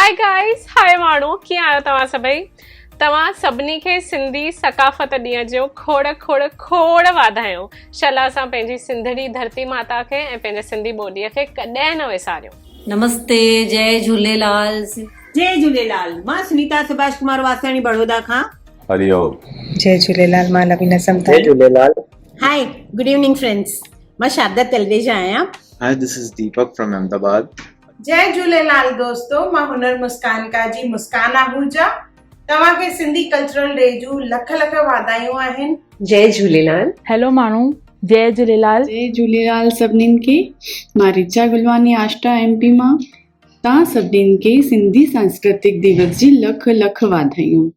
High guys high ماڻهو ڪيئن آهيو توهان سڀئي توهان سڀني کي سنڌي ثقافت ڏينهن جو کوڙ کوڙ کوڙ واڌايون شل اسان پنهنجي سنڌڙي ڌرتي ماتا کي ۽ پنهنجي سنڌي ٻولي کي ڪڏهن نه وساريون. نمستي جئي جهوليلال. جئي جهوليلال مان سنيتا سڀاش ڪمار واساڻي بڙودا کان. هري اوم. جئي جهوليلال مان لوينا جئي Samtani. Jhulelal. High good evening friends مان شاردا تلريجا آهيان. Hi this is Deepak from Ahmedabad. جئي جهوليلال دوستو مان هنر مسڪان ڪاجي مسڪان آهوجا توهان کي سنڌي ڪلچرل ڊي جون لک لک واڌايون آهن. جئي جهوليلال. هيلو ماڻهو جئي جهوليلال. جئي جهوليلال سڀنين کي مان ريچا گلواني آشٽا ايم پي مان توهان سڀنين کي سنڌي سانسڪرتڪ ديوس جي لک لک واڌايون.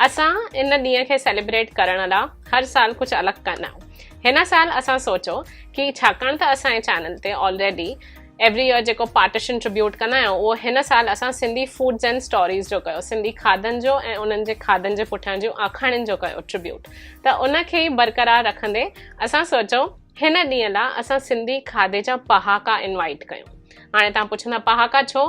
اسان ان ڏينهن کي سيليبريٽ ڪرڻ لا هر سال ڪجهه الڳ ڪندا آهيون. هن سال اسان سوچيو ڪي ڇاڪاڻ ته اسان جي چينل تي آلريڊي ايوري يئر جيڪو پارٽيشن ٽربيوٽ ڪندا آهيون اهو هن سال اسان سنڌي فوڊز اينڊ اسٽوريز جو ڪيو سنڌي کاڌن جو ۽ انهن جي کاڌن جي پٺيان جون آکاڻين جو ڪيو ٽربيوٽ ته ان کي ئي برقرار رکندي اسان سوچيو هن ڏينهن لا اسان سنڌي کاڌي جا پهاڪا انوائيٽ ڪيون. هاڻي توهان پڇندا پهاڪا ڇو؟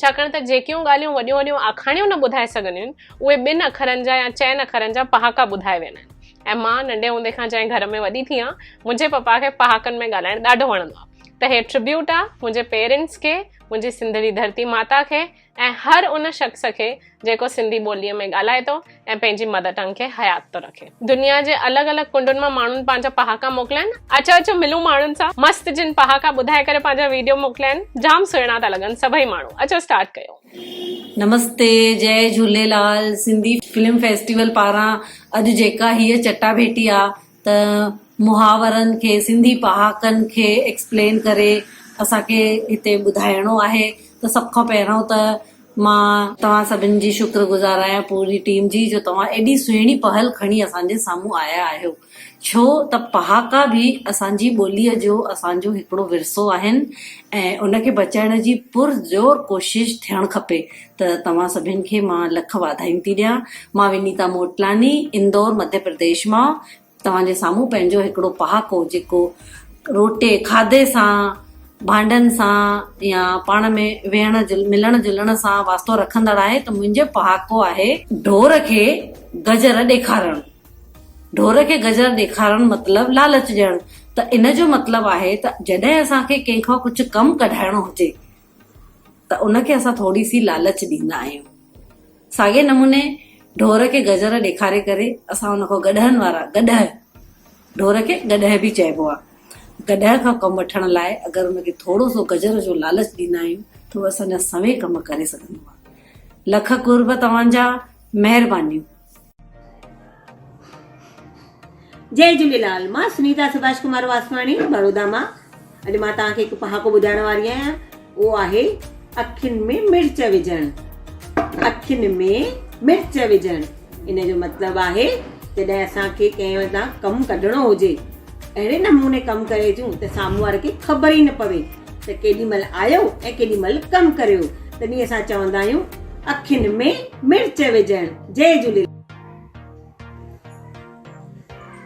ڇاڪاڻ ته جيڪيون ڳالهيون وڏيون وڏيون آکاڻيون نه ٻڌائي سگهنديون آهن اهي ٻن اکرن جا يا چئن اکرن جا پهاڪا ٻڌائي ويندا آهن ۽ مان ننڍي هوندي کان جنهن گهر ۾ وڏي ٿي آهيان منهنجي پپا کي پهاڪن ۾ ڳالهائڻ ڏاڍو وڻندو آهي ته هي ٽربيوٽ آهي منهنجي پيرنٽس کي منهنجي سنڌڙي ڌرتي ماتا کي ۽ هر ان شخص کي جيڪو سنڌي ٻوليء ۾ ڳالهائي ٿو ۽ پنهنجي مدر ٽنگ کي حيات ٿو رکي. دنيا جي الڳ الڳ ڪنڊن مان ماڻهن پنهنجا پهاڪا موڪليا آهن. اچو اچو ملون ماڻهن سان. مست جن پهاڪا ٻڌائي ڪري پنهنجا ويڊيو موڪليا آهن. جام سهڻا ٿا لڳن سڀئي ماڻهو. اچو اسٽارٽ ڪيو. نمستي جئي جهوليلال سنڌي فلم فيسٽيول پاران اڄ جيڪا هيء چٽا ڀيٽي آ ته محاورن کي سنڌي پهاڪن کي ايڪسپلين ڪري اسان کي هتي ٻڌائڻو آهي ته سڀ کان پهريون ته مان توهان سڀن جي شڪر گذار آهيان پوري ٽيم جي جو توهان ايڏي سهڻي پهل کڻي اسان جي سامهون آيا آهيو ڇو ته پهاڪا به اسان جي ٻوليء جو اسان جو هڪڙو ورثو آهن ۽ ان کي بچائڻ جي پر زور ڪوشش ٿيڻ کپي ته توهان سڀن کي مان لک واڌايون ٿي ڏيان. مان ونيتا موٽلاڻي اندور مڌيه پرديش مان توهان جي سامهون پنهنجو هڪڙو پهاڪو جيڪو روٽي کاڌي سان ڀانڊن سان يا پاڻ ۾ ويهڻ ملڻ جلڻ سان واسطو رکندڙ آهي ته منهنجو پهاڪو آهي. ڍور کي گجر ڏيکارڻ. ڍور کي گجر ڏيکارڻ مطلب لالچ ڏيڻ ته ان جو مطلب آهي ته جڏهن اسان کي ڪنهن کان ڪجهه ڪم ڪڍائڻو هجي ته ان کي اسان ٿوري سي لالچ ڏيندا آهيون. ساڳئي نموني ڍور کي گجر ڏيکاري ڪري اسان ان کان گڏهن وارا گڏهه، ڍور کي گڏهه به چئبو آهي، گڏهه کان ڪم وٺڻ لاء اگر ان کي ٿورو سو گجر جو لالچ ڏيندا آهيون ته هو اسان جا سوين ڪم ڪري سگهندو آهي. لک قرب توهان جا، مهربانيون. جئي جهوليلال مان سنيتا سڀاش ڪمار واسواڻي بڙودا مان اڄ مان توهان کي هڪ پهاڪو ٻڌائڻ واري آهيان اهو آهي اکين ۾ مرچ وجهڻ اکين ۾ مرچ وجهڻ ان جو مطلب آهي جڏهن اسان کي ڪنهن وٽان ڪم ڪڍڻو هجي اهڙي نموني ڪم ڪري اچون ته سامهون واري کي خبر ئي نه پوي ته ڪيڏي مهل آيو ۽ ڪيڏي مهل ڪم ڪريو تڏهن اسان چوندا آهيون اکين ۾ مرچ وجهڻ جئي جهوليلال.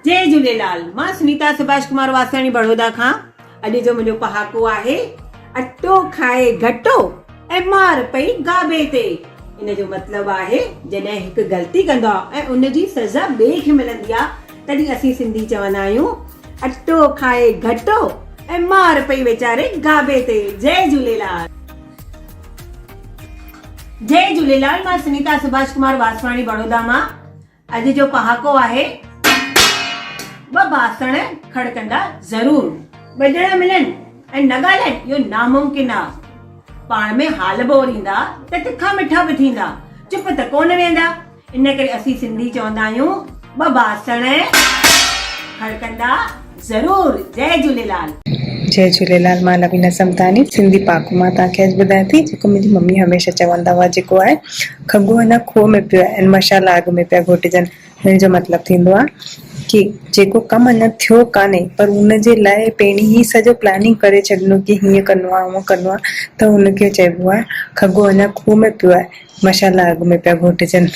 جئي جهوليلال مان سنيتا سڀاش ڪمار واساڻي بڙودا کان اڄ جو منهنجو پهاڪو آهي اٽو کائي گهٽو ۽ مار پئي گابي تي ان جو مطلب آهي جڏهن هڪ غلطي ڪندو آهي ۽ ان جي سزا ٻئي کي ملندي آهي تڏهن اسين سنڌي چوندا آهيون اٽو کائي گهٽو ۽ مار پئي ويچاري گابي تي جئي جهوليلال. جئي جهوليلال مان سنيتا سڀاش ڪمار واسواڻي بڙودا مان اڄ جو پهاڪو آهي ٻه باسڻ کڙڪندا ضرور ٻه ڄڻا ملن ۽ نه ڳالهائن اهو ناممڪن آ پاڻ ۾ حال به اوريندا ته تکا مٺا به ٿيندا چپ ته ڪونه ويهندا ان ڪري اسين سنڌي چوندا آهيون ٻه باسڻ کڙڪندا ضرور جئي جهوليلال. جئي جهوليلال مان لوينا سمتاڻي سنڌي پهاڪو مان توهان کي اڄ ٻڌايان ٿي جيڪو منهنجي ممي هميشه چوندا هئا جيڪو آهي کڳو اڃا کوهه ۾ پيو آهي ۽ مشالا اڳ ۾ پيا گهوٽجن هن جو مطلب ٿيندو آهي ڪي جيڪو ڪم اڃا ٿيو ڪانهي پر ان جي لاء پهرين ئي سڄو پلاننگ ڪري ڇڏڻو ڪي هيئن ڪرڻو آهي هونئن ڪرڻو آهي ته ان کي چئبو آهي کڳو اڃا کوهه ۾ پيو آهي مشالا اڳ ۾ پيا گهوٽجن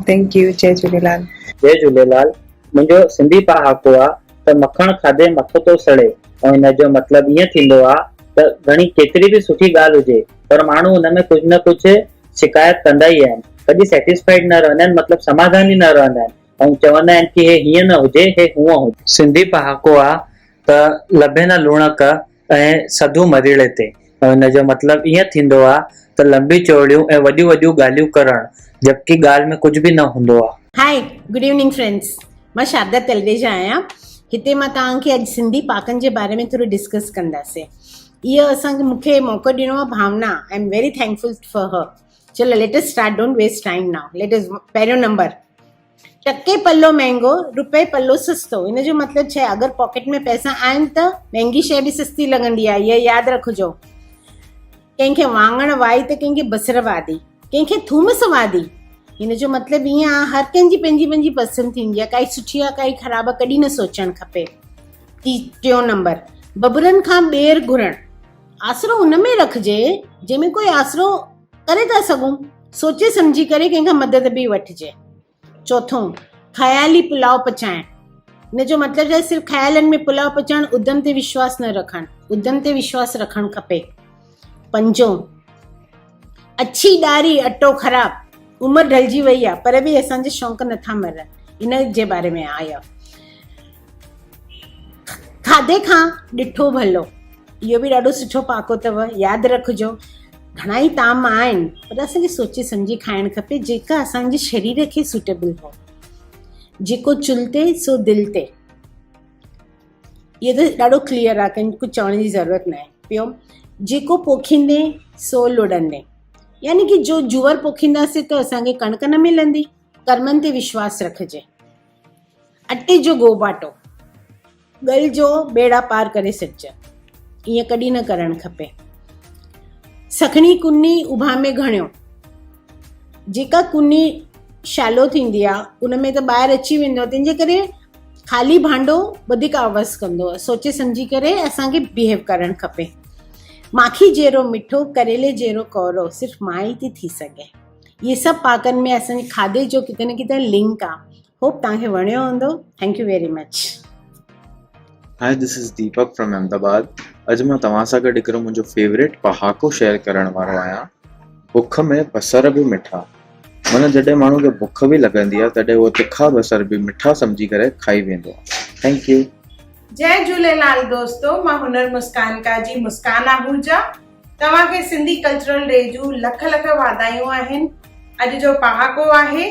thank you جئي جهوليلال. جئي جهوليلال منهنجو سنڌي پهاڪو آ. ته مکڻ کاڌي مٿو ٿو سڙي ۽ ان جو مطلب ائين ٿيندو آ ته گهڻي ڪيتري به سٺي ڳالهه هجي پر ماڻهو ان ۾ ڪجهه نه ڪجهه شڪايت ڪندا ئي آهن ڪڏهن سيٽسفائيڊ نه رهندا آهن مطلب سماڌان ئي نه رهندا آهن ۽ چوندا آهن ڪي هي هيئن نه هجي هي هونئن هجي. سنڌي پهاڪو آ ته لڀي نه لوڻڪ ۽ سڌو مريڙي تي ۽ ان جو مطلب ائين ٿيندو آ ته لنبي چوڙيون ۽ وڏيون وڏيون ڳالهيون ڪرڻ جبڪه ڳالهه ۾ ڪجهه به نه هوندو آ. هاء گڊ ايوننگ فرينڊس مان شاردا تلريجا آهيان هتي مان توهان کي اڄ سنڌي پاڪن جي باري ۾ ٿورو ڊسڪس ڪنداسين اهو اسان کي مونکي موقعو ڏنو آهي Bhavna I am very thankful for her چلو let us start don't waste time now let us پهريون نمبر ٽڪي پلو مهنگو روپئي پلو سستو ان جو مطلب ڇا آهي اگر پاڪيٽ ۾ پئسا آهن ته مهنگي شيء به سستي لڳندي آهي اها ياد رکجو ڪنهن کي واڱڻ وائي ته ڪنهن کي بصر وادي ڪنهن کي ٿوم سوادي هن جو مطلب ائين آهي هر ڪنهن جي پنهنجي پنهنجي پسند ٿيندي آهي ڪائي سٺي آهي ڪائي خراب آهي ڪڏهن نه سوچڻ کپي ٽيون نمبر ببرن کان ٻير گهرڻ آسرو ان ۾ رکجي جنهن ۾ ڪوئي آسرو ڪري ٿا سگهون سوچي سمجهي ڪري ڪنهن کان مدد به وٺجي. چوٿون، خيالي پلاء پچائڻ. ان جو مطلب آهي صرف خيالن ۾ پلاء پچائڻ، ادم تي وشواس نه رکڻ. ادم تي وشواس رکڻ کپي. پنجون، اڇي ڏاري اٽو خراب. عمر ڍلجي وئي آهي پر به اسان جا شوق نٿا مرن. ان جي باري ۾ آهي. کاڌي کان ڏٺو ڀلو. اهو به ڏاڍو سٺو پهاڪو اٿو، ياد رکجو. گهڻا ئي طعام آهن پر اسان کي سوچي سمجهي کائڻ کپي جيڪا اسان جي شرير کي سوٽيبل هو. جيڪو چلهه تي سو دل تي. اهو ته ڏاڍو ڪليئر آهي ڪنهن کي ڪجهه چوڻ جي ضرورت ناهي. ٻيو جيڪو پوکيندين سو لڙندين. يعني ڪي جو جوئر پوکينداسين ته اسان کي ڪڻڪ نه ملندي. ڪرمن تي وشواس رکجي. اٽي جو گوباٽو ڳل جو ٻيڙا پار ڪري سگهجن ائين ڪڏهن نه ڪرڻ کپي. سکڻي ڪني اڀامي گهڻيو جيڪا ڪني شالو ٿيندي آ ان ۾ ته ٻاهر اچي ويندو آ تنهن جي ڪري خالي ڀانڊو وڌيڪ آواز ڪندو آ سوچي سمجهي ڪري اسان کي بيهيو ڪرڻ کپي. ماکي جهڙو مٺو ڪريلي جهڙو ڪؤڙو صرف مان ئي ٿي ٿي سگهي. اهي سڀ پاڪن ۾ اسان جي کاڌي جو ڪٿي نه ڪٿي لنڪ آ. هوپ توهان کي وڻيو هوندو thank you very much. Hi this is Deepak from Ahmedabad اڄ مان توهان سان گڏ هڪڙو منهنجو فيوريٽ پهاڪو شيئر ڪرڻ وارو آهيان بک ۾ بصر به مٺا معنيٰ جڏهن ماڻهو کي بک به لڳندي آهي تڏهن اهو تکا بصر به مٺا سمجهي ڪري کائي ويندو آهي thank you. جئي جهوليلال دوستو مان هنر مسڪان ڪاجي مسڪان آهوجا توهان کي سنڌي ڪلچرل ڊي جون لک لک واڌايون آهن. اڄ جو پهاڪو آهي،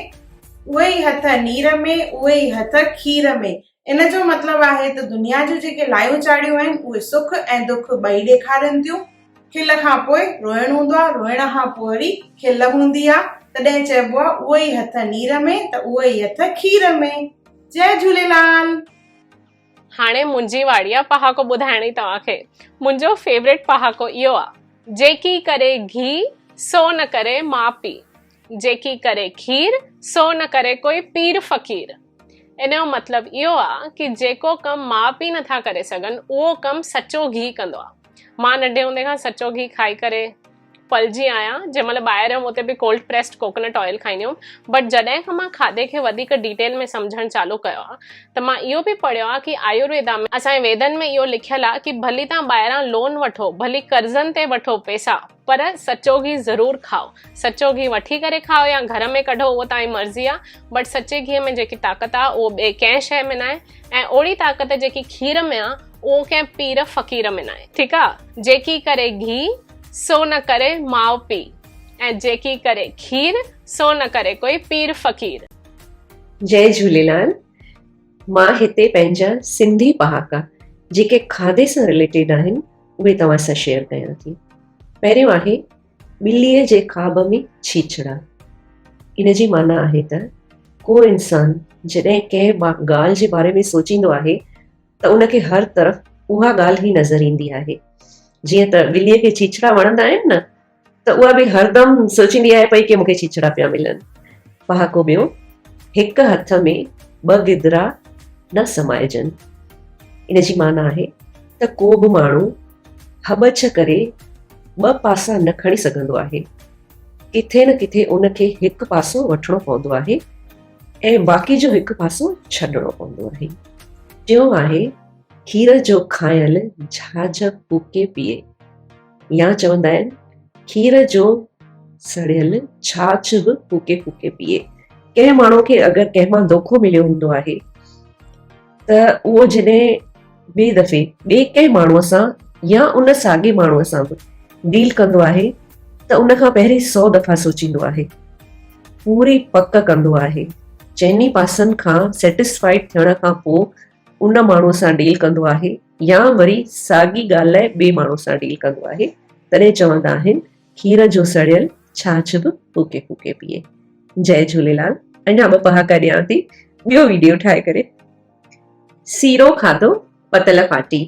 اهي ئي هٿ نير ۾، اهي ئي هٿ کير ۾. ان جو مطلب آهي ته دنيا جون جيڪي لايون چاڙهيون آهن، اهي سک ۽ دک ٻئي ڏيکارين ٿيون. کل کان پوء روئڻ هوندو آهي، روئڻ کان پوء وري کل هوندي آهي. تڏهن چئبو آهي، اهي ئي هٿ نير ۾ ته اهي ئي هٿ کير ۾. جئي جهوليلال. هاڻي منهنجي واري آ پهاڪو ٻڌائڻ جي توهان کي. منهنجو فيوريٽ پهاڪو اهو آ. جيڪي ڪري گهي سو نه ڪري ماء پيء. جيڪي ڪري کير سو نه ڪري ڪوئي پير فقير. ان جو مطلب اهو آ ڪي جيڪو ڪم ماء پيء نٿا ڪري سگهن اهو ڪم سچو گهي ڪندو آ. مان ننڍي هوندي کان سچو گهي کائي ڪري پلجي آهيان جنهن مهل ٻاهر هيم اتي به ڪولڊ پريسڊ ڪوڪونٽ آئل کائيندي هيم بٽ جڏهن کان مان کاڌي کي وڌيڪ ڊيٽيل ۾ سمجهڻ چالو ڪيو آهي ته مان اهو به پڙهيو آهي ڪي آيورويدا ۾ اسان جي ويدن ۾ اهو لکيل آهي ڪي ڀلي توهان ٻاهران لون وٺو ڀلي قرضن تي وٺو پيسا پر سچو گهي ضرور کائو سچو گهي وٺي ڪري کائو يا گهر ۾ ڪڍو اهو توهان جي مرضي آهي بٽ سچي گهي ۾ جيڪي طاقت آهي اهو ٻئي ڪنهن شيء ۾ ناهي ۽ اوڙي طاقت جيڪي کير ۾ آ اهو ڪنهن پير فقير ۾ ناهي. ٺيڪ آ جيڪي ڪري گهي سو نه ڪري ماء پيء ۽ جيڪي ڪري کير سو نه ڪري ڪوئي پير فقير. جئي جهوليلال مان هتي پنهنجا سنڌي پهاڪا جيڪي کاڌي سان رليٽيڊ آهن اهي توهان سان شيئر ڪيان ٿي پهريون آهي ٻليء جي خواب ۾ ڇيڇڙا. ان جي معنيٰ آهي ته ڪو انسان جڏهن ڪنهن ڳالهه جي باري ۾ سوچيندو آهي ته ان کي هر طرف اها ڳالهه ئي نظر ايندي آهي. جيئن ته ٻليء کي ڇيڇڙا وڻندا آهن نه ته اها به هردم سوچيندي آهي پئي ڪي مون کي ڇيڇڙا پيا ملن. پهاڪو ٻيو، هڪ هٿ ۾ ٻه گدرا نه سمائجن. ان جي معنيٰ آهي ته ڪو به ماڻهو هٻڇ ڪري ٻه پاسا نه کڻي سگهندو آهي. ڪٿي نه ڪٿي ان کي هڪ پاسو وٺڻو پوندو آهي ۽ باقي جو هڪ پاسو ڇڏڻو پوندو آهي. ٽيون آهي کير جو کايل جھاج ڦوڪي پيئي يا چوندا آهن کير جو سڙيل ڇاڇ به ڦوڪي ڦوڪي پيئي. ڪنهن ماڻهو کي اگر ڪنهن مان دوکو مليو هوندو آهي ته اهو جڏهن ٻئي دفعي ٻئي ڪنهن ماڻهوء سان يا ان ساڳئي ماڻهوء سان به ڊيل ڪندو آهي ته ان کان پهرين سو دفعا سوچيندو آهي، پوري پڪ ڪندو آهي، چئني پاسن کان سيٽسفائيڊ ٿيڻ کان پوء ان ماڻهوء سان ڊيل ڪندو آهي يا وري ساڳي ڳالهه لاء ٻئي ماڻهوء سان ڊيل ڪندو آهي، تڏهن چوندا آهن کير جو سڙيل ڇاڇ به ڦوڪي ڦوڪي پيئي. جئي جهوليلال اڃا ٻه پهاڪا ڏيان ٿي ٻيو ويڊيو ٺاهي ڪري. سيرو کاڌو پتل ڦاٽي.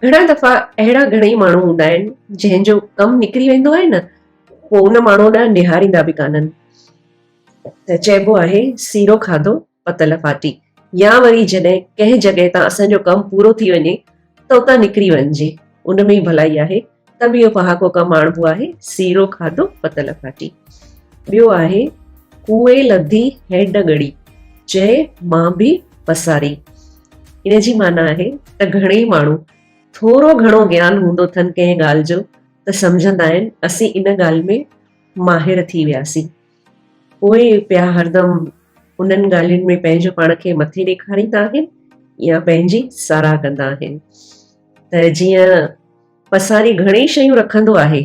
گهڻا دفعا اهڙا گهڻئي ماڻهو هوندا آهن جنهن جو ڪم نڪري ويندو آهي نه پوء ان ماڻهو ڏانهن نهاريندا به ڪانهن ته چئبو آهي سيرو کاڌو پتل ڦاٽي يا وري جڏهن ڪنهن جڳهه تان اسان جو ڪم پورو ٿي وڃي ته اتان نڪري وڃجي ان ۾ ئي ڀلائي آهي ته به اهو پهاڪو ڪم آڻبو آهي، سيرو کاڌو پتل ڦاٽي. ٻيو آهي، ڪوئي لڌي هيڊ ڳڙي، چئي مان به پساري. ان جي معنيٰ آهي ته گهڻيئي ماڻهو ٿورو گهڻو گيان هوندو اٿن ڪنهن ڳالهه جو ته سمجهندا آهن اسين ان ڳالهه ۾ ماهر ٿي وياسين. پوء پيا هردم انهن ڳالهين ۾ پنهنجو پاڻ کي مٿي ڏيکاريندا آهن يا پنهنجي ساراهه ڪندا آهن ته جيئن پساري گهڻيئي شيون رکندو آهي.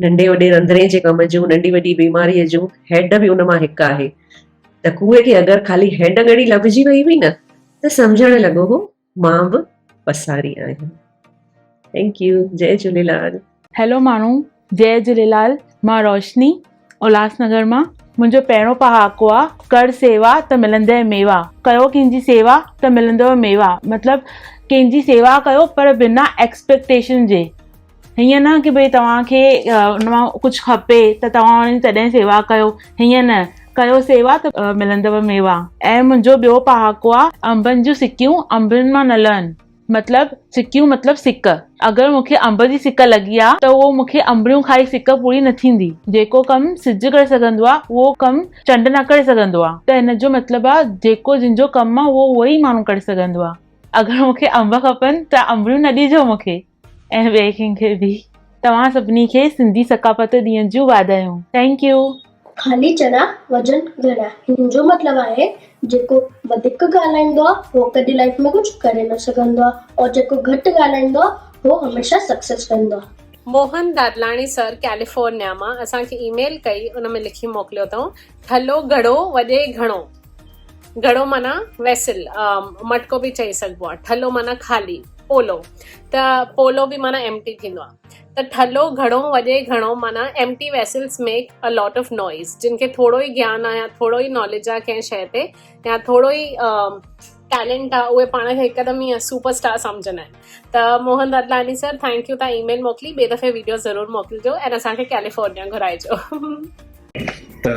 ننڍي وڏي رنڌڻي جي ڪم جون، ننڍي وڏي بيماريء جون، هيڊ به ان مان هڪ آهي. ته ڪوئي کي اگر خالي هيڊ ڳڙي لڀجي وئي هئي نه ته سمجهڻ لڳو هو مان به پساري آهيان. Thank you. جئي جهوليلال. هيلو ماڻهو جئي جهوليلال مان روشني الهاس نگر مان منهنجو پهريون پهاڪو آ ڪر سيوا ته ملندئي ميوا ڪيو ڪنهن جي سيوا ته ملندو ميوا مطلب ڪنهن جي سيوا ڪيو پر بنا ايڪسپيڪٽيشن جي هيئن نه ڪي ڀئي توهان کي ان مان ڪجهه کپي ته توهان ان جي تڏهن سيوا ڪيو هيئن نه ڪيو سيوا ته ملندو ميوا ۽ منهنجو ٻيو پهاڪو آ انبن جون سڪيون انبن مان نه لهن مطلب سڪيون مطلب سڪ. اگر مون کي انب جي سڪ لڳي آ ته اهو مون کي انبڙيون کائي سڪ پوري نه ٿيندي. جيڪو ڪم سج ڪري سگهندو آ اهو ڪم چنڊ نه ڪري سگهندو آ ته ان جو مطلب آ جيڪو جنهن جو ڪم آ اهو اهو ئي ماڻهو ڪري سگهندو آ. اگر مون کي انب کپن ته انبڙيون نه ڏجو مون کي ۽ ٻئي ڪنهن کي به. توهان سڀني کي سنڌي ثقافت ڏينهن جون واڌايون. Thank you. خالي چڻا وزن گهڻا. هن جو مطلب آهي جيڪو وڌيڪ ڳالهائيندو آهي اهو ڪڏهن لائيف ۾ ڪجهه ڪري نه سگهندو آهي اور جيڪو گهٽ ڳالهائيندو آهي اهو هميشه سڪسيس رهندو آهي. موهن دادلاڻي سر ڪيليفورنيا مان اسان کي اي ميل ڪئي ان ۾ لکي موڪليو اٿئون ٺلهو گهڙو وڄي گهڻو گهڙو معنيٰ ويسل مٽڪو به چئي سگهبو آهي ٺلهو معنيٰ خالي پولو ته پولو به معنيٰ ايمٽي ٿيندو آهي ته ٺلهو گهڙو وڄي گهڻو معنيٰ empty vessels make a lot of noise جن کي ٿورو ئي گيان آهي يا ٿورو ئي ناليج آهي ڪنهن شيء تي يا ٿورو ئي ٽيلنٽ آهي اهي پاڻ کي هڪدم ئي سپر اسٽار سمجهندا آهن ته Mohan Dadlani sir thank you تان اي ميل موڪلي ٻئي دفعي ويڊيو ضرور موڪلجو ۽ اسان کي ڪيليفورنيا گهرائجو. ته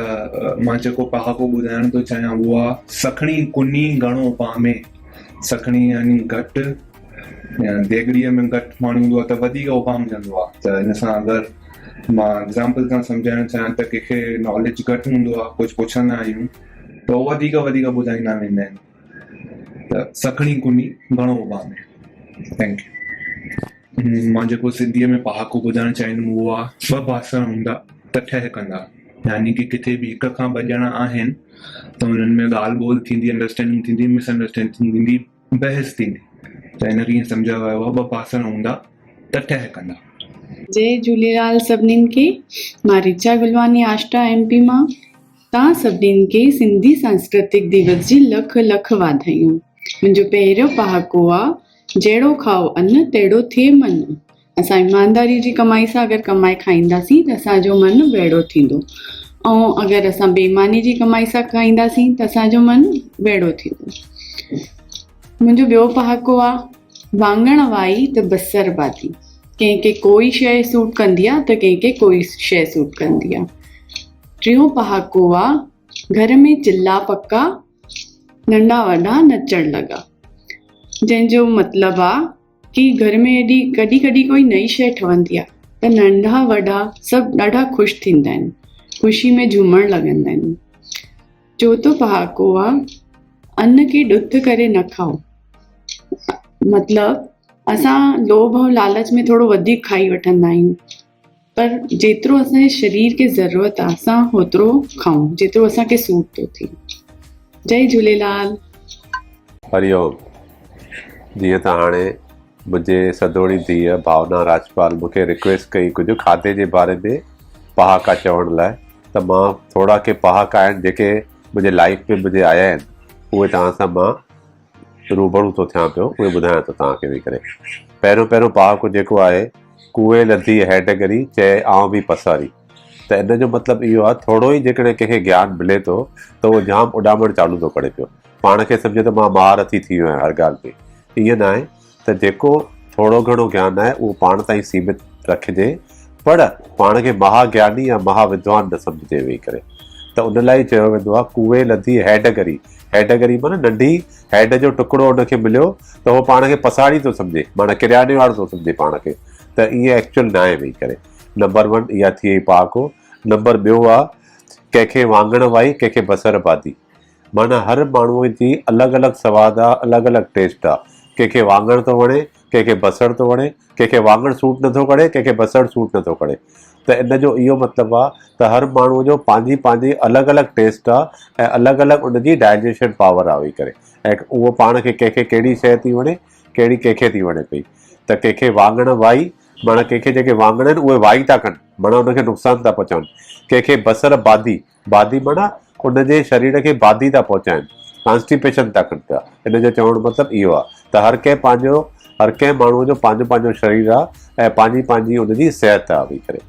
مان جيڪو پهاڪو ٻڌائڻ ٿو چاهيان اهو آ سکڻي ڪني گهڻو پامي سکڻي يعني گهٽ يا ديڳڙيء ۾ گهٽ پاڻي هوندو آ ته وڌيڪ اڀامجندو آ ته ان سان اگر مان ايگزامپل سان سمجهائڻ چاهيان ته ڪنهن کي ناليج گهٽ هوندو آ ڪجهه پڇندا آهيون ته هو وڌيڪ وڌيڪ ٻڌائيندا ويندا آهن ته سکڻي ڪني گهڻو اڀامي thank you. مان جيڪو سنڌيء ۾ پهاڪو ٻڌائڻ چاهيندم اهو آ ٻه باسڻ هوندا ته ٺهڪندا يعني ڪي ڪٿي به هڪ کان ٻه ڄڻا آهن ته انهن ۾ ڳالهه ٻولهه ٿيندي انڊرسٽينڊنگ ٿيندي مس انڊرسٽينڊنگ ٿيندي بحث ٿيندي ته ان کي ائين سمجهايو ويو آ ٻه باسڻ هوندا ته ٺهڪندا. جئي جهوليلال سڀنين کي مان ريچا گلواني آشٽا ايم پي مان توهان سڀني کي سنڌي سانسڪرتڪ ديوس جي لک لک واڌايون. منهنجو پهريون پهاڪو آ، جهڙو کائو ان، تهڙو ٿئي من. اسان ايمانداري جي ڪمائي سان اگر ڪمائي کائينداسين ته اسان جو من ويڙو ٿيندو ۽ اگر اسان بي ايماني جي ڪمائي سان کائينداسين ته اسان جو من ويڙو ٿيندو. منهنجو ٻيو پهاڪو آ، واڱڻ وائي ته بصر بادي. ڪنهن کي ڪوئي شيء سوٽ ڪندي آ ته ڪنهن کي ڪوئي شيء سوٽ ڪندي آ. ٽيون پهاڪو آ، گهر ۾ چلا پڪا، ننڍا وڏا نچڻ لڳا. جنهن جو مطلب آ ڪي گهر ۾ ايڏي ڪڏهن ڪڏهن ڪوئي نئين شيء ٺهندي آ ته ننڍا وڏا سڀ ڏاڍا خوش ٿيندا آهن، خوشي ۾ جهومڻ لڳندا آهن. چوٿون پهاڪو آ، ان کي ڏٿ ڪري نه کائو. مطلب اسان لوڀ ۽ لالچ ۾ ٿورو وڌيڪ کائي وٺندا آهيون پر جيترو اسان جي شرير کي ضرورت آهي اسان هوترو کائون جيترو اسان کي سوٽ ٿو ٿئي جئي جهوليلال. هري اوم جيئن ته هاڻي منهنجي سدوڙي ڌيء ڀاونا راجپال مون کي رڪويسٽ ڪئي ڪجهه کاڌي جي باري ۾ پهاڪا چوڻ لاء ته مان ٿورا ڪي پهاڪا آهن جيڪي منهنجي لائيف ۾ منهنجي آيا آهن اهي توهان سان مان روبرو ٿو ٿيان پيو اهي ٻڌايان ٿو توهان کي ويهي ڪري پهريون پهريون پهاڪو جيڪو آهي ڪوئي لڌي هيڊ ڳري چئي آئون به پساري ته ان جو مطلب اهو آهي ٿورو ئي جيڪڏهن ڪنهن کي گيان ملي ٿو ته اهو جام اڏامڻ چالو ٿو ڪري پيو پاڻ کي سمجهي ته مان مهارٿي ٿي ويو آهيان هر ڳالهه ۾ ائين ناهي ته جيڪو ٿورو گهڻو گيان آهي اهو پاڻ تائين سيمت رکجي پر پاڻ کي مها گياني يا مها ودوان نه سمجهجي ويهي ڪري ته ان لاء ئي چيو ويندو آهي ڪوئي لڌي هيڊ ڳري هيڊ ڳري معنيٰ ننڍي هيڊ جو ٽڪڙو ان کي مليو ته هو پاڻ کي پساڙي ٿو سمجهي معنيٰ ڪرياني وارو ٿو سمجهي پاڻ کي ته ائين ايڪچوئل ناهي ويهي ڪري نمبر ون اها ٿي وئي پهاڪو نمبر ٻيو آهي ڪنهن کي واڱڻ وائي ڪنهن کي بصر بادي معنيٰ هر ماڻهوء جي الڳ الڳ سواد آ، الڳ الڳ ٽيسٽ آ. ڪنهن کي واڱڻ ٿو وڻي، ڪنهن کي بصر ٿو وڻي، ڪنهن کي واڱڻ سوٽ نٿو ڪري، ڪنهن کي بصر سوٽ نٿو ڪري. ته ان جو اهو مطلب آ ته هر ماڻهوء جو پنهنجي پنهنجي الڳ الڳ ٽيسٽ آ ۽ الڳ الڳ ان جي ڊائجيشن پاور آ ويهي ڪري ۽ اهو پاڻ کي ڪنهن کي ڪهڙي شيء ٿي وڻي، ڪهڙي ڪنهن کي ٿي وڻي پئي. ته ڪنهن کي واڱڻ وائي معنيٰ ڪنهن کي جيڪي واڱڻ آهن اهي وائي ٿا ڪن معنيٰ ان کي نقصان ٿا پهچائن. ڪنهن کي بصر بادي بادي معنيٰ ان جي شرير کي بادي ٿا پهچائن، Constipation ٿا ڪن پيا. ان جو چوڻ مطلب اهو آهي ته هر ڪنهن پنهنجو هر ڪنهن ماڻهوء جو پنهنجو پنهنجو شرير آهي ۽ پنهنجي پنهنجي ان جي صحت آهي ويهي ڪري.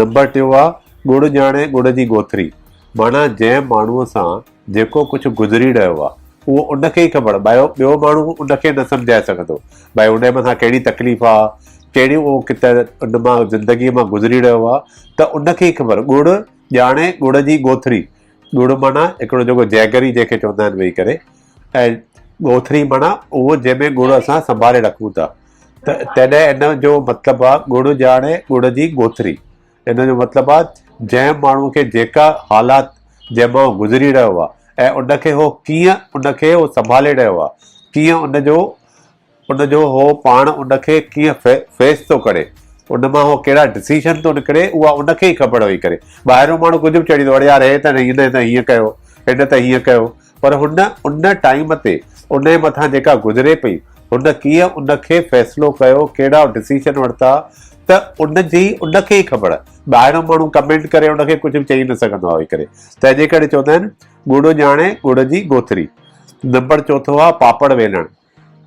نمبر ٽيون آهي ڳڙ ڄاڻي ڳڙ جي ڳوٿري معنيٰ جنهن ماڻهوء سان جيڪو ڪجهه گذري رهيو آهي اهو ان کي ئي خبر ٻيو ٻيو ماڻهو ان کي نه سمجهائي سگهندو ڀائي ان جي مٿان ڪهڙي تڪليف آهي ڪهڙي اهو ڪٿي ان مان زندگيء مان گذري رهيو آهي ته ان کي ئي خبر ڳڙ ڄاڻي ڳڙ جي ڳوٿري، ڳڙ معنيٰ هڪڙو جيڪو جيگري جنهن کي چوندا آهن ويهي ڪري ۽ ڳوٿري معنيٰ اهو جنهن ۾ ڳڙ اسان سنڀالي رکون ٿا ته تڏهن ان جو مطلب آهي ڳڙ ڄاڻي ڳڙ جي ڳوٿري ان جو مطلب آهي جنهن ماڻهو کي جيڪا حالات جنهن مان هو گذري رهيو آهي ۽ ان کي هو ڪيئن ان کي هو سنڀالي رهيو آهي ڪيئن ان جو ان جو هو پاڻ ان کي ڪيئن فيس ٿو ڪري، ان مان هو ڪهڙا ڊسيشن ٿو نڪري اها ان کي ئي خبر هئي ڪري. ٻاهريون ماڻهو ڪجهه به چئي ڏيندو اڙي يار هي ته هن ته هيئن ڪيو، هن ته هيئن ڪيو پر هن ان ٽائيم تي ان جي مٿان جيڪا گذري پئي هن ڪيئن ان کي فيصلو ڪيو، ڪهڙا ڊسيشن ورتا ته ان جي ان کي ئي خبر. ٻاهريون ماڻهو ڪمينٽ ڪري ان کي ڪجهه به چئي نه سگهندو آهي ڪري. تنهن جي ڪري چوندا آهن ڳڙ ڄاڻي ڳڙ جي ڳوٿري. نمبر چوٿون آهي پاپڙ ويلڻ.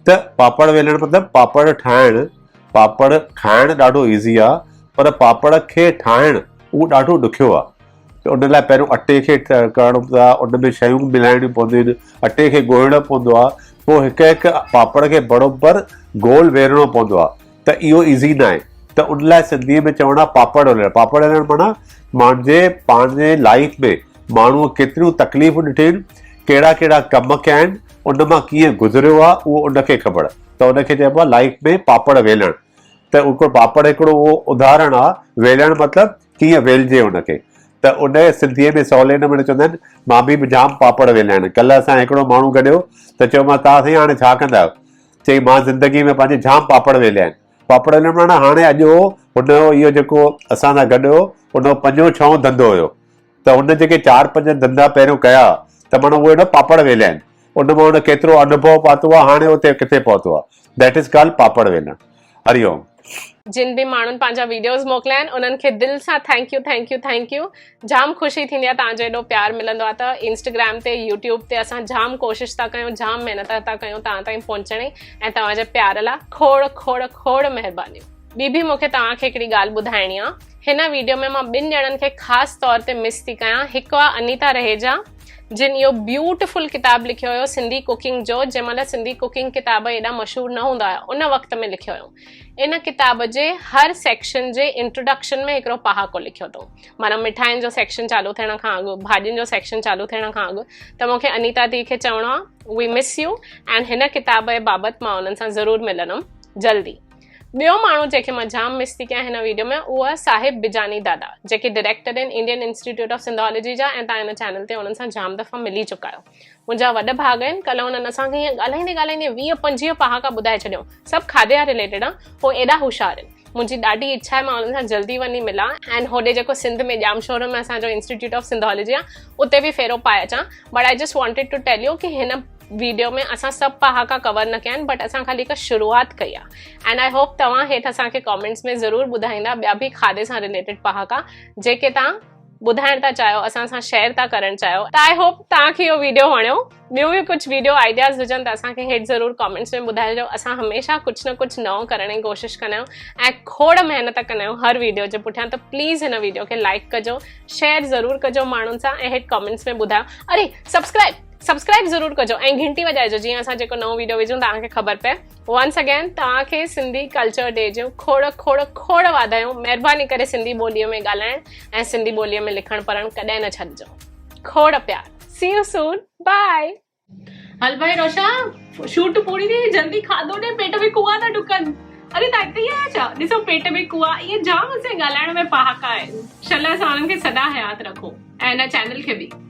ته پاپڙ ويلڻ مطلب پاپڙ ٺاهڻ، پاپڙ کائڻ ڏاڍو ايزي آ پر پاپڙ کي ٺاهڻ اهو ڏاڍو ڏکيو آ ته ان لاء پهريون اٽي کي ڪرڻو پوندو آ ان ۾ شيون ملائڻيون پونديون آهن اٽي کي ڳوهڻو پوندو آ پوء هڪ هڪ پاپڙ کي بروبر گول ويلڻو پوندو آ ته اهو ايزي ناهي ته ان لاء سنڌيء ۾ چوڻ آ پاپڙ ويلڻ پاپڙ ويلڻ معنيٰ مانجي پنهنجي لائيف ۾ ماڻهوء ڪيتريون تڪليفون ڏٺيون آهن ڪهڙا ڪهڙا ڪم ڪيا آهن ان مان ڪيئن گذريو آ اهو ان کي خبر ته ان کي چئبو آ لائيف ۾ پاپڙ ويلڻ ته هڪڙو پاپڙ هڪڙو اهو اداهرڻ آ ويلڻ مطلب ڪيئن ويلجي ان کي ته ان سنڌيء ۾ سولي نموني چوندا آهن مان به جام پاپڙ ويليا آهن ڪلهه اسان هڪڙو ماڻهو گڏيو ته چيومانس توهان سائين هاڻي ڇا ڪندا آهيو چئي مان زندگي ۾ پنهنجي جام پاپڙ ويليا آهن. پاپڙ ويلڻ معنيٰ هاڻي اڄ هو هن جو اهو جيڪو اسان سان گڏ هو ان جو پنجون ڇهون ڌنڌو هيو ته هن جيڪي چار پنج ڌنڌا پهريون ڪيا ته معنيٰ اهي هن پاپڙ ويليا آهن ان مان هن ڪيترو انوڀو پاتو آهي هاڻي اتي ڪٿي پهتو آهي that is called پاپڙ ويلڻ هري اوم. جن به ماڻهن پنهنجا ويڊيوز موڪليا آهن انهن کي دل سان thank you thank you thank you جام خوشي ٿيندي آهي توهان جو ايڏو پيار ملندو آهي ته انسٽاگرام تي يوٽيوب تي اسان جام ڪوشش ٿا ڪيون جام محنت ٿا ڪيون توهان تائين پهچڻ جي ۽ توهان جي پيار لا کوڙ کوڙ کوڙ مهربانيون. ٻي به مونکي توهان کي هڪڙي ڳالهه ٻڌائڻي آ هن ويڊيو ۾ مان ٻن ڄڻن کي خاص طور تي مس ٿي ڪيان هڪ آ انيتا رهيجا جن اهو بيوٽيفل ڪتاب لکيو هيو سنڌي ڪوڪنگ جو جنهن مهل سنڌي ڪوڪنگ ڪتاب ايڏا مشهور نه هوندا هيا ان وقت ۾ لکيو هيو ان ڪتاب جي هر سيڪشن جي انٽروڊڪشن ۾ هڪڙو پهاڪو لکيو اٿئون معنيٰ مٺاين جو سيڪشن چالو ٿيڻ کان اڳ ڀاڄين جو سيڪشن چالو ٿيڻ کان اڳ ته مون کي انيتا the کي چوڻو آ وي مس يو ۽ هن ڪتاب جي بابت مان انهن سان ضرور ملندم جلدي. ٻيو ماڻهو جنهن کي مان جام مس ٿي ڪيان هن ويڊيو ۾ اهو آهي صاحب بجاني دادا جيڪي ڊائريڪٽر آهن انڊين انسٽيٽيوٽ آف سنڌالاجي جا ۽ توهان هن چينل تي انهن سان جام دفعا ملي چڪا آهيو. منهنجا وڏ ڀاڳ آهن ڪلهه انهن اسان کي ائين ڳالهائيندي ڳالهائيندي 20 25 پهاڪا ٻڌائي ڇڏيائون سڀ کاڌي جا رليٽيڊ آهن هو ايڏا هوشيار آهن منهنجي ڏاڍي اڇا آهي مان انهن سان جلدي وڃي ملان ۽ هوڏي جيڪو سنڌ ۾ ڄامشورو ۾ اسان جو انسٽيٽيوٽ آف سنڌالاجي آهي اتي به ڦيرو پائي اچان but I just wanted to tell you ڪي هن ويڊيو ۾ اسان سڀ پهاڪا ڪور نه ڪيا آهن بٽ اسان خالي هڪ شروعات ڪئي آهي اينڊ I hope توهان هيٺ اسان کي ڪامينٽس ۾ ضرور ٻڌائيندا ٻيا به کاڌي سان رليٽيڊ پهاڪا جيڪي توهان ٻڌائڻ ٿا چاهيو اسان سان شيئر ٿا ڪرڻ چاهيو ته I hope توهان کي اهو ويڊيو وڻيو ٻيون به ڪجهه ويڊيو آئيڊياز هجن ته اسان کي هيٺ ضرور ڪامينٽس ۾ ٻڌائجو اسان هميشه ڪجهه نه ڪجهه نئون ڪرڻ جي ڪوشش ڪندا آهيون ۽ کوڙ محنت ڪندا آهيون هر ويڊيو جي پٺيان ته پليز هن ويڊيو کي لائڪ ڪجو شيئر ضرور ڪجو ماڻهن سان ۽ هيٺ ڪامينٽس ۾ ٻڌايو اري سبسڪرائب سبسڪرائب ضرور ڪجو ۽ گهنٽي وڄائجو جيئن اسان جيڪو نئون ويڊيو وجهون توهان کي خبر پئي ونس اگين توهان کي سنڌي ڪلچر ڊي جون کوڙ کوڙ کوڙ واڌايون مهرباني ڪري سنڌي ٻولي ۾ ڳالهائڻ ۽ سنڌي ٻولي ۾ لکڻ پڙهڻ ڪڏهن نه ڇڏجو کوڙ پيار سي يو سون باء. هل ڀائي روشا شوٽ پوري ٿي جلدي کاڌو ڏي پيٽ ۾ ڪوئا ٿا ڊڪن اري تان هتي ئي آيا ڇا ڏسو پيٽ ۾ ڪوئا اهي جام اسين ڳالهائڻ ۾ پهاڪا آهن شل اسان انهن کي سدا حيات رکون ۽ هن چينل کي به.